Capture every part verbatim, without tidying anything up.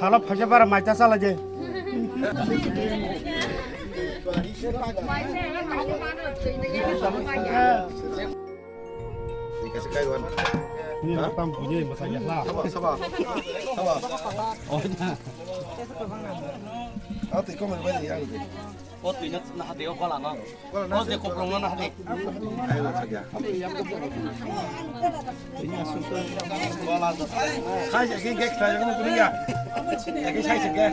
Salo phaisa bara maita chala je. Ni kasi kai wan. Ni tam punya masa ya lah. Saba, saba. Saba. Oh, na. Ah, tiko mai bai yang. O twi na, na hati o kola no. Kola na. O je koprong no na hati. Ayo, sakya. Kola do. Sai je king kek sai je kuning ya. Eki sai je ke.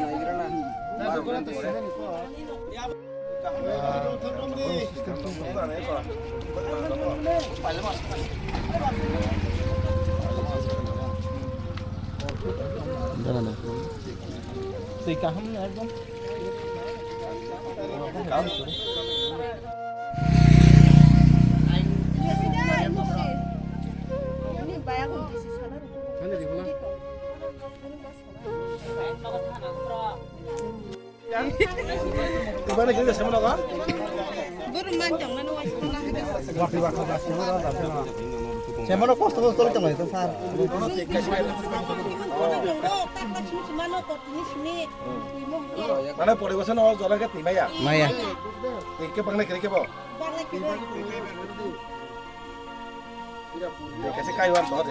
Twi kaham ekdom. Semano kosto kosto tong lai to sir. Mane poribesh no jora ke twi maya. Maya. Twi ke bangne kere ke bo. Twi kaisa kaiwan bo de.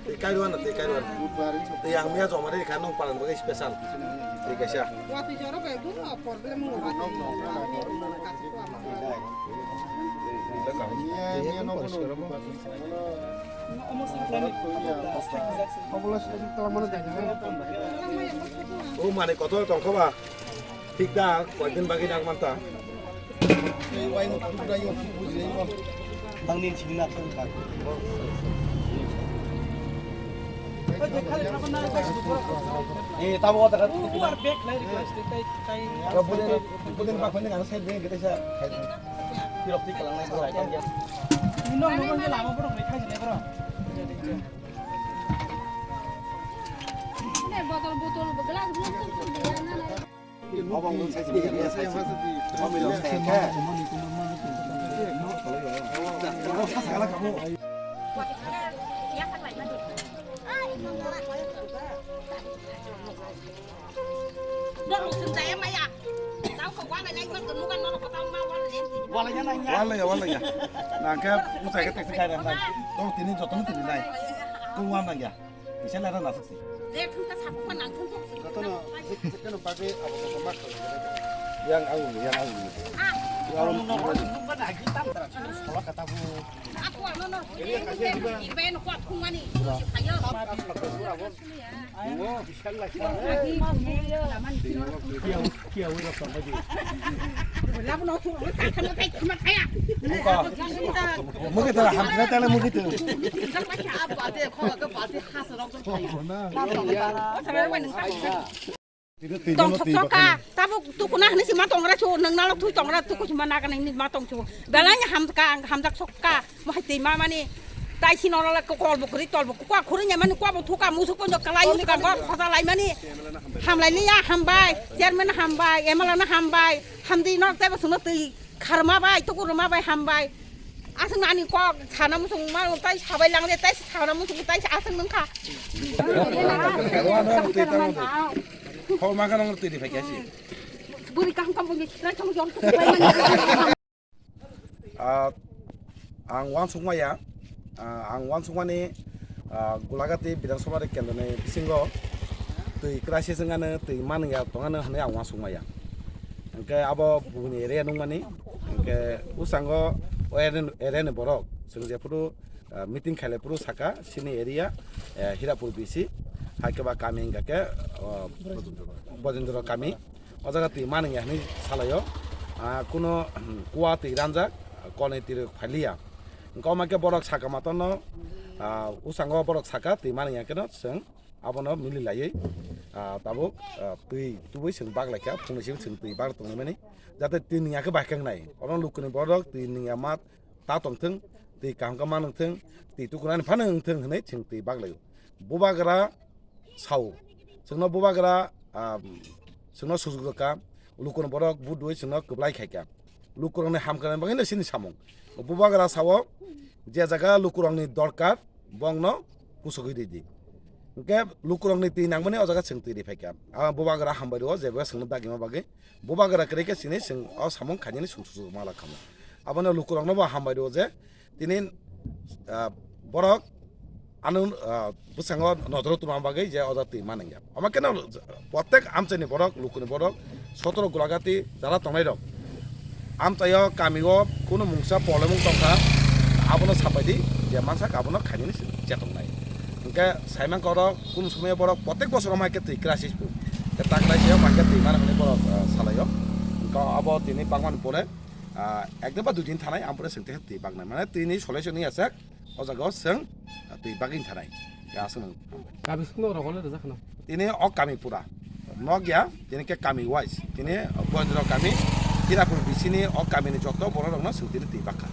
Twi kaiwan, twi kaiwan. Twi ang miya joma de kha nong palan bo special. Twi kaisa. O mane koto tongkho ba. Thik da, koyekdin bagwi nang manta. Tangni sini na thang kha. Eh, tamo kata kan. Budin, budin bakmani kan side deh, kita sa. Tirok tik kalang nai bro, item ya. Ini nong nong lama bro, mereka sini bro. Ini botol-botol, gelas-gelas tuh. Walaya, walaya. Nangkhe usai khe tekse kai rang nai. Tong tini jotono tini nai. Tong wan nang ya. Bisa lara nasuk si. Jotono jek jek no bagwi abo ko mak. Yang au, yang au. Yang au. Sola kata bu. Mugi tara hamsina tala mugi tu. Tong thok thok ka, tabuk tukuna hini sima tongra chu, nang nalok thui tongra tuku sima naga nang ni ma tong chu. Belai ni ham ka, hamjak sok ka, mo hai tei ma mani. Tai si noro le kol bo kri tol bo kwa khuri nya mani kwa bo thuka musuk ponjo kalai musuk ka gor khosa lai mani. Hamlai liya hambai, chairman hambai, M L A na hambai, hamdi nok tai bo suno tei. Kharma bai, tukuruma bai, hambai. Aswk nani kok sana musung ma tai sabai lang de, tai sana musung tai aswk nung kha. Kau makan orang tiri pakai sih. Buri kaham kampung ni kira kamu jom tu bai mani. Ah, ang wansukmaya. Ah, ang wansukmani, ah, Gulagati Bidhan Sabha ni kendro ni bisingo twi crisis wngmano, twi manwya tongmano hwnwi ang wansukmaya. Hwnkhe abo buini area nukmani, hwnkhe bwskango o area ni, area ni borok chwng jephuru, ah, meeting khailai phuru saka chini area, eh, Hirapur B C, hai khe ba kami hwnkha khe, oh, Bojendra kami. O jaga twi manwya hwnwi salaio. Ah, kuno, hmm, kua twi ranjak, konwi twi rok phailiya. Hwnkhe omo khe borok saka matano, ah, bwskango borok saka twi manwya kheno chwng abono mili laiwi, ah, tabuk, ah, twi tubui chwng bak lai kha, phungni simi chwng twi bak tongnai mani, jate twi nungya khe bai khe wngnai. Oro lukuni borok twi nungya ma ta tong thung, twi kaham khe ma nung thung, twi tukunani phano wng thung hwnwi chwng twi bak lai o. Bubagra sao, chwngno bubagra, ah, chwngno sujuk rwkha, lukuni borok vote rwui chwngno kwplai khai kha. Lukurokni hamkrai bagwi no chini samung. Bubagra sao, je jaga lukurokni dorkar, bongno kusugwi ridi. Hwnkhe lukurokni twi nangmani o jaga chwng twi ri phaikha. A bubagra hambai rwo, je bo chwngno dagima bagwi. Bubagra kwrwi khe chini chwng o samung khainani chwng suchukma la khamu. Abono lukurokno bo hambai rwo je tini, ah, borok ano, ah, bwskango nodoro tuma bagwi je o jaga twi manwngya. Omo khe no, protek amchaini borok, lukuni borok, sotoro Gulagati jara tongnai rok, amchaio kamio kunu mungsa polemung tongkha, abono sapai di, je mansak abono khainani chetoknai. Hwnkhe saimankha oro kunu somoyo borok protek bosoro mai khe twi crisis bo. Khe ta crisis o mai khe twi mano hwnwi borok, ah, salaio. Hwnkhe abo tini bakmani pore, ah, ekdin ba dui din thanai, ampore chwng twi baknai. Mane tini solution ni aswk, o jaga o chwng, ah, twi bagwi thanai. Khe aswk nang. Kami sukno rok le rwjak khna. Tini o kami pura. Nok ya, tini khe kami wise. Tini Boyendro kami, Hirapur bisini o kamini joto borok rokno chwng tini twi bakha.